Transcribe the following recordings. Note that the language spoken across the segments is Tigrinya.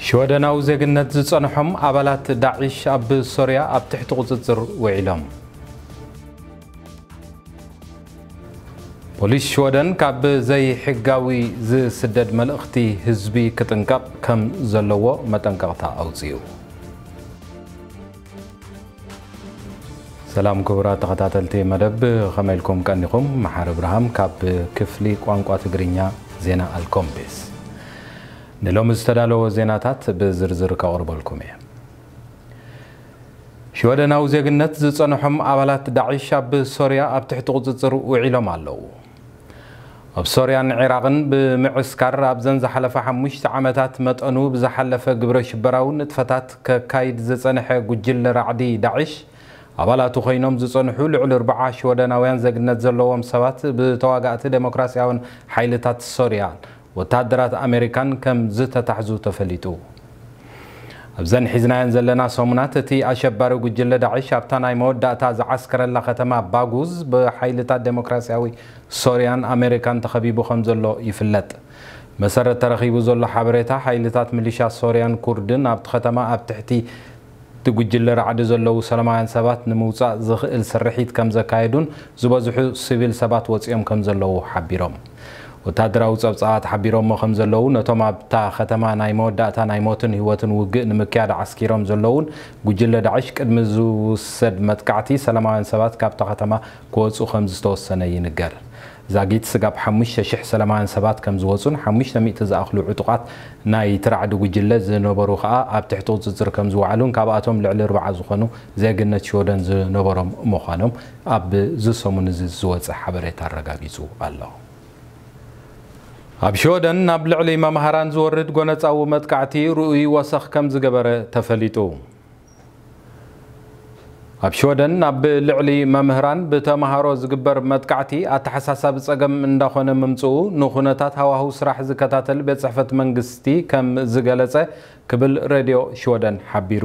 ሽወደናዊ ዜግነት ዝጸንሖም ኣባላት ዳዒሽ ኣብ ሶርያ ኣብ ትሕቲ ቁጽጽር ውዒሎም። ፖሊስ ሽወደን ካብ ዘይሕጋዊ ዝስደድ መልእኽቲ ህዝቢ ክጥንቀቕ ከም ዘለዎ መጠንቀቕታ ኣውጺኡ። ሰላም ክቡራት ተኸታተልቲ መደብ፣ ከመይ ኢልኩም ቀኒኹም? መሓሪ እብርሃም ካብ ክፍሊ ቋንቋ ትግርኛ ዜና ኣልኮምቤስ። ንሎሚ ዝተዳለወ ዜናታት ብዝርዝር ከቕርበልኩም እየ። ሽወደናዊ ዜግነት ዝጸንሖም ኣባላት ዳዒሽ ኣብ ሶርያ ኣብ ትሕቲ ቁጽጽር ውዒሎም ኣለዉ። ኣብ ሶርያን ዒራቕን ብምዕስካር ኣብዘን ዝሓለፋ ሓሙሽተ ዓመታት መጠኑ ብዝሓለፈ ግብረ ሽበራዊ ንጥፈታት ከካይድ ዝጸንሐ ጉጅለ ራዕዲ ዳዒሽ፣ ኣባላቱ ኮይኖም ዝጸንሑ ልዕሊ ኣርብዓ ሽወደናውያን ዜግነት ዘለዎም ሰባት ብተዋጋእቲ ዴሞክራሲያውን ሓይልታት ሶርያ ወታደራት ኣሜሪካን ከም ዝተታሕዙ ተፈሊጡ። ኣብዘን ሒዝናየን ዘለና ሰሙናት እቲ ኣሸባሪ ጉጅለ ዳዒሽ ኣብታ ናይ መወዳእታ ዝዓስከረላ ከተማ ባጉዝ ብሓይልታት ዴሞክራሲያዊ ሶርያን ኣሜሪካን ተኸቢቡ ከም ዘሎ ይፍለጥ። መሰረት ተረኺቡ ዘሎ ሓበሬታ፣ ሓይልታት ሚሊሻ ሶርያን ኩርድን ኣብቲ ከተማ ኣብ ትሕቲ እቲ ጉጅለ ራዕዲ ዘለዉ ሰላማውያን ሰባት ንምውጻእ ዝኽእል ስርሒት ከም ዘካየዱን ዝበዝሑ ሲቪል ሰባት ወጺኦም ከም ዘለዉ ሓቢሮም። ወታደራዊ ጸብጻባት ሓቢሮሞ ከም ዘለዉ፣ ነቶም ኣብታ ከተማ ናይ መወዳእታ ናይ ሞትን ህይወትን ውግእ ንምክያድ ዓስኪሮም ዘለዉን ጉጅለ ዳዕሽ ቅድሚ ዝውሰድ መጥቃዕቲ ሰላማውያን ሰባት ካብታ ከተማ ክወጹ ከም ዝተወሰነ ይንገር። ዛጊት ስጋብ ሓሙሽተ ሽሕ ሰላማውያን ሰባት ከም ዝወጹን ሓሙሽተ ሚእቲ ዝኣኽሉ ዕጡቓት ናይ ትራዕዲ ጉጅለ ዝነበሩ ከኣ ኣብ ትሕቲ ቁጽጽር ከም ዝወዓሉን ካብኣቶም ልዕሊ ኣርብዓ ዝኾኑ ዜግነት ሽወደን ዝነበሮም ምዃኖም ኣብዚ ሰሙን እዚ ዝወጸ ሓበሬታ ኣረጋጊጹ ኣሎ። ኣብ ሽወደን ናብ ልዕሊ መምሃራን ዝወርድ ጎነጻዊ መጥቃዕቲ ርኡይ ወሰኽ ከም ዝገበረ ተፈሊጡ። ኣብ ሽወደን ናብ ልዕሊ መምህራን ብተምሃሮ ዝግበር መጥቃዕቲ ኣተሓሳሳቢ ጸገም እንዳኾነ ምምጽኡ ንኹነታት ሃዋህው ስራሕ ዝከታተል ቤት ጽሕፈት መንግስቲ ከም ዝገለጸ ክብል ሬድዮ ሽወደን ሓቢሩ።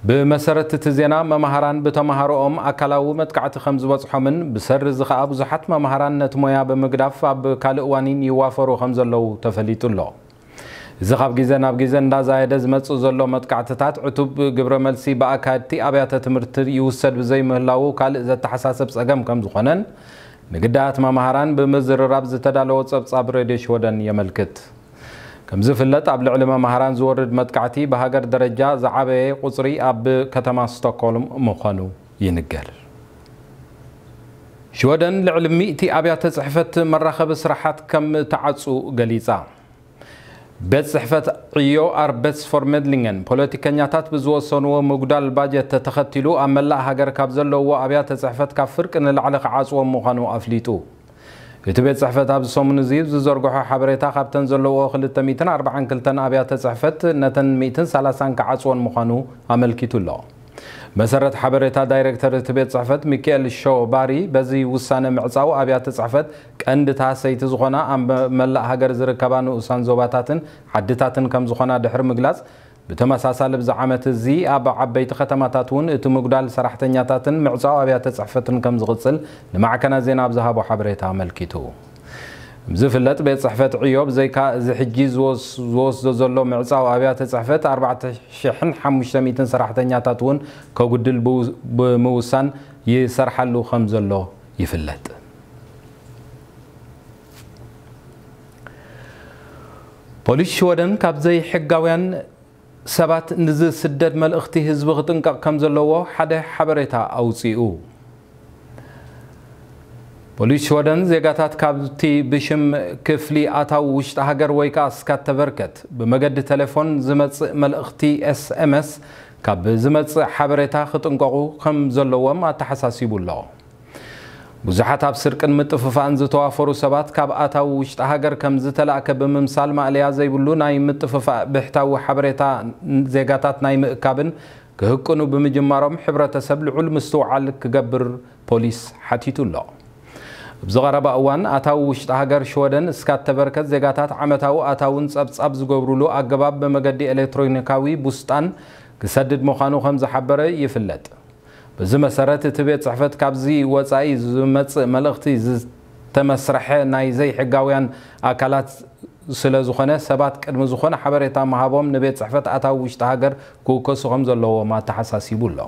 ብመሰረት እቲ ዜና፣ መምሃራን ብተምሃሮኦም ኣካላዊ መጥቃዕቲ ከም ዝበጽሖምን ብሰሪ እዚ ኸኣ ብዙሓት መምሃራን ነቲ ሞያ ብምግዳፍ ኣብ ካልእ ዋኒን ይዋፈሩ ከም ዘለዉ ተፈሊጡ ኣሎ። እዚ ካብ ግዜ ናብ ግዜ እንዳዛየደ ዝመጽእ ዘሎ መጥቃዕትታት ዕቱብ ግብረ መልሲ ብኣካየድቲ ኣብያተ ትምህርቲ ይውሰድ ብዘይምህላዉ ካልእ ዘተሓሳስብ ጸገም ከም ዝኾነን ንግዳያት መምሃራን ብምዝርራብ ዝተዳለወ ጸብጻብ ሬድዮ ሽወደን የመልክት። ከም ዝፍለጥ ኣብ ልዕሊ መምሃራን ዝወርድ መጥቃዕቲ ብሃገር ደረጃ ዝዓበየ ቁጽሪ ኣብ ከተማ ስቶክሆልም ምዃኑ ይንገር። ሽወደን ልዕሊ ሚእቲ ኣብያተ ጽሕፈት መራኸቢ ስራሓት ከም ተዓጹ ገሊጻ። ቤት ጽሕፈት ዕዮ ኣርቤትስፎርሜድሊንገን ፖለቲከኛታት ብዝወሰንዎ ምጉዳል ባጀት ተኸቲሉ ኣብ መላእ ሃገር ካብ ዘለውዎ ኣብያተ ጽሕፈት ካብ ፍርቂ ንላዕሊ ክዓጽዎም ምዃኑ ኣፍሊጡ። እቲ ቤት ጽሕፈት ኣብዚ ሰሙን እዚ ዝዘርግሖ ሓበሬታ ካብተን ዘለውዎ ክልተ ሚእትን ኣርባዓን ክልተን ኣብያተ ጽሕፈት ነተን ሚእትን ሰላሳን ክዓጽወን ምዃኑ ኣመልኪቱ ኣሎ። መሰረት ሓበሬታ ዳይሬክተር እቲ ቤት ጽሕፈት ሚካኤል ሾባሪ በዚ ውሳነ ምዕጻው ኣብያተ ጽሕፈት ቀንዲ ተሃሰይቲ ዝኾና ኣብ መላእ ሃገር ዝርከባ ንኡሳን ዞባታትን ዓድታትን ከም ዝኾና ድሕሪ ምግላጽ፣ ብተመሳሳሊ ኣብዚ ዓመት እዚ ኣብ ዓበይቲ ከተማታት እውን እቲ ምጉዳል ሰራሕተኛታትን ምዕጻው ኣብያተ ጽሕፈትን ከም ዝቕጽል ንማዕከናት ዜና ኣብ ዝሃቦ ሓበሬታ ኣመልኪቱ። ዝፍለጥ ቤት ጽሕፈት ዕዮ ብዘይካ እዚ ሕጂ ዝወስ-፣ ዝወስዶ ዘሎ ምዕጻው ኣብያተ ጽሕፈት ኣርባዕተ ሽሕን ሓሙሽተ ሚእትን ሰራሕተኛታት እውን ከጉድል ብው-፣ ብምውሳን ይሰርሓሉ ከም ዘሎ ይፍለጥ። ፖሊስ ሽወደን ካብ ዘይሕጋውያን ሰባት ንዝስደድ መልእኽቲ ህዝቢ ክጥንቀቕ ከም ዘለዎ ሓደ ሓበሬታ ኣውጺኡ። ፖሊስ ሽወደን ዜጋታት ካብቲ ብሽም ክፍሊ ኣታዊ ውሽጢ ሃገር ወይ ከኣ ስካተቨርከት ብመገዲ ቴሌፎን ዝመጽእ መልእኽቲ ኤስ ኤም ኤስ ካብ ዝመጽእ ሓበሬታ ክጥንቀቑ ከም ዘለዎም ኣተሓሳሲቡ ኣሎ። ብዙሓት ኣብ ስርቅን ምጥፍፋእን ዝተዋፈሩ ሰባት ካብ ኣታዊ ውሽጢ ሃገር ከም ዝተላእከ ብምምሳል ማእለያ ዘይብሉ ናይ ምጥፍፋእ ብሕታዊ ሓበሬታ ዜጋታት ናይ ምእካብን ክህቅኑ ብምጅማሮም ሕብረተሰብ ልዑል ምስትውዓል ክገብር ፖሊስ ሓቲቱ ኣሎ። ኣብዚ ቀረባ እዋን ኣታዊ ውሽጢ ሃገር ሽወደን ስካተቨርከት ዜጋታት ዓመታዊ ኣታውን ጸብጻብ ዝገብሩሉ ኣገባብ ብመገዲ ኤሌክትሮኒካዊ ቡስጣን ክሰድድ ምዃኑ ከም ዝሓበረ ይፍለጥ። በዚ መሰረት እቲ ቤት ጽሕፈት ካብዚ ወጻኢ ዝመጽእ መልእኽቲ ዝተመስርሐ ናይ ዘይሕጋውያን ኣካላት ስለ ዝኾነ ሰባት ቅድሚ ዝኾነ ሓበሬታ ምሃቦም ንቤት ጽሕፈት ኣታዊ ውሽጢ ሃገር ክውከሱ ከም ዘለዎም ኣተሓሳሲቡ ኣሎ።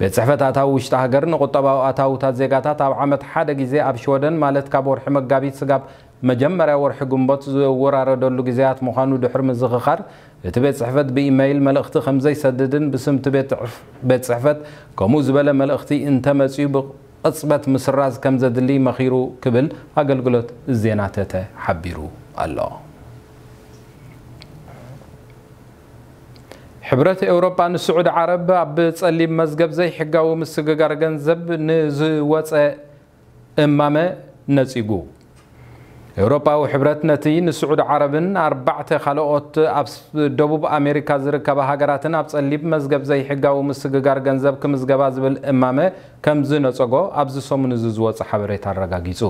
ቤት ጽሕፈት ኣታዊ ውሽጢ ሃገር ንቁጠባዊ ኣታውታት ዜጋታት ኣብ ዓመት ሓደ ግዜ ኣብ ሽወደን ማለት ካብ ወርሒ መጋቢት ስጋብ መጀመርያ ወርሒ ግንቦት ዝወራረደሉ ግዜያት ምዃኑ ድሕሪ ምዝኽኻር እቲ ቤት ጽሕፈት ብኢመይል መልእኽቲ ከም ዘይሰድድን ብስም እቲ ቤት ጽሕፍ-፣ ቤት ጽሕፈት ከምኡ ዝበለ መልእኽቲ እንተመጽዩ ቅጽበት ምስራዝ ከም ዘድሊ መኺሩ ክብል ኣገልግሎት ዜና ተተ ሓቢሩ ኣሎ። ሕብረት ኤውሮጳ ንስዑዲ ዓረብ ኣብ ጸሊም መዝገብ ዘይሕጋዊ ምስግጋር ገንዘብ ንዝወጸ እማመ ነጺጉ። ኤውሮጳዊ ሕብረት ነቲ ንስዑዲ ዓረብን ኣርባዕተ ካልኦት ኣብ ደቡብ ኣሜሪካ ዝርከባ ሃገራትን ኣብ ጸሊም መዝገብ ዘይሕጋዊ ምስግጋር ገንዘብ ክምዝገባ ዝብል እማመ ከም ዝነጸጎ ኣብዚ ሰሙን እዚ ዝወጸ ሓበሬታ ኣረጋጊጹ።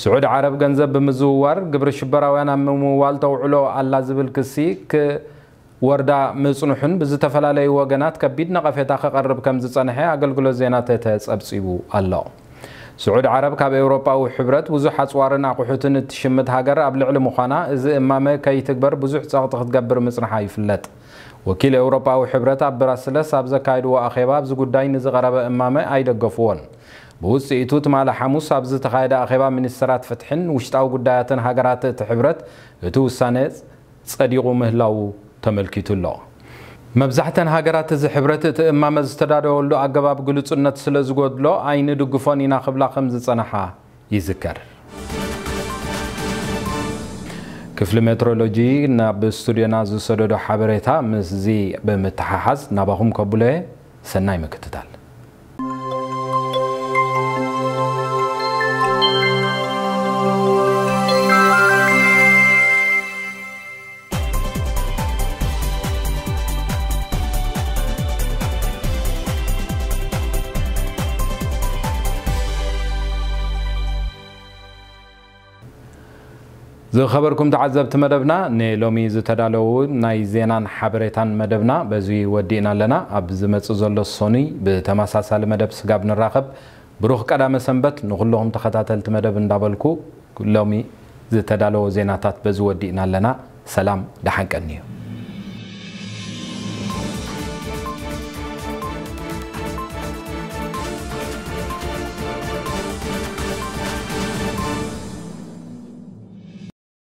ስዑዲ ዓረብ ገንዘብ ብምዝውዋር ግብሪ ሽበራውያን ኣብ ምምዋል ተውዕሎ ኣላ ዝብል ክሲ ክወርዳ ምጽንሑን ብዝተፈላለዩ ወገናት ከቢድ ነቐፌታ ክቐርብ ከም ዝጸንሐ ኣገልግሎት ዜና ተተ ጸብጺቡ ኣሎ። ስዑዲ ዓረብ ካብ ኤውሮጳዊ ሕብረት ብዙሕ ኣጽዋርን ኣቑሑትን እትሽምት ሃገር ኣብ ልዕሊ ምዃና፣ እዚ እማመ ከይትግበር ብዙሕ ጸቕጢ ክትገብር ምጽንሓ ይፍለጥ። ወኪል ኤውሮጳዊ ሕብረት ኣብ ብራስለስ ኣብ ዘካየድዎ ኣኼባ ኣብዚ ጉዳይ ንዝቐረበ እማመ ኣይደገፍዎን። ብውጽኢቱ ትማሊ ሓሙስ ኣብ ዝተኻየደ ኣኼባ ሚኒስተራት ፍትሕን ውሽጣዊ ጉዳያትን ሃገራት እቲ ሕብረት እቲ ውሳነ ጸዲቑ ምህላዉ ተመልኪቱ ኣሎ። መብዛሕተን ሃገራት እዚ ሕብረት እቲ እማመ ዝተዳደወሉ ኣገባብ ግሉጽነት ስለ ዝጎድሎ ኣይንድግፎን ኢና ክብላ ከም ዝጸንሓ ይዝከር። ክፍሊ ሜትሮሎጂ ናብ ስቱድዮና ዝሰደዶ ሓበሬታ ምስዚ ብምትሓሓዝ ናባኹም ከብሎ እየ። ሰናይ ምክትታል። ዝኸበርኩም ተዓዘብቲ መደብና፣ ንሎሚ ዝተዳለዉ ናይ ዜናን ሓበሬታን መደብና በዚ ወዲእና ኣለና። ኣብ ዝመጽእ ዘሎ ሰኑይ ብተመሳሳሊ መደብ ስጋብ ንራኸብ፣ ብሩኽ ቀዳመ ሰንበት ንኹልኹም ተኸታተልቲ መደብ እንዳበልኩ፣ ሎሚ ዝተዳለወ ዜናታት በዚ ወዲእና ኣለና። ሰላም፣ ደሓን ቀንዩ።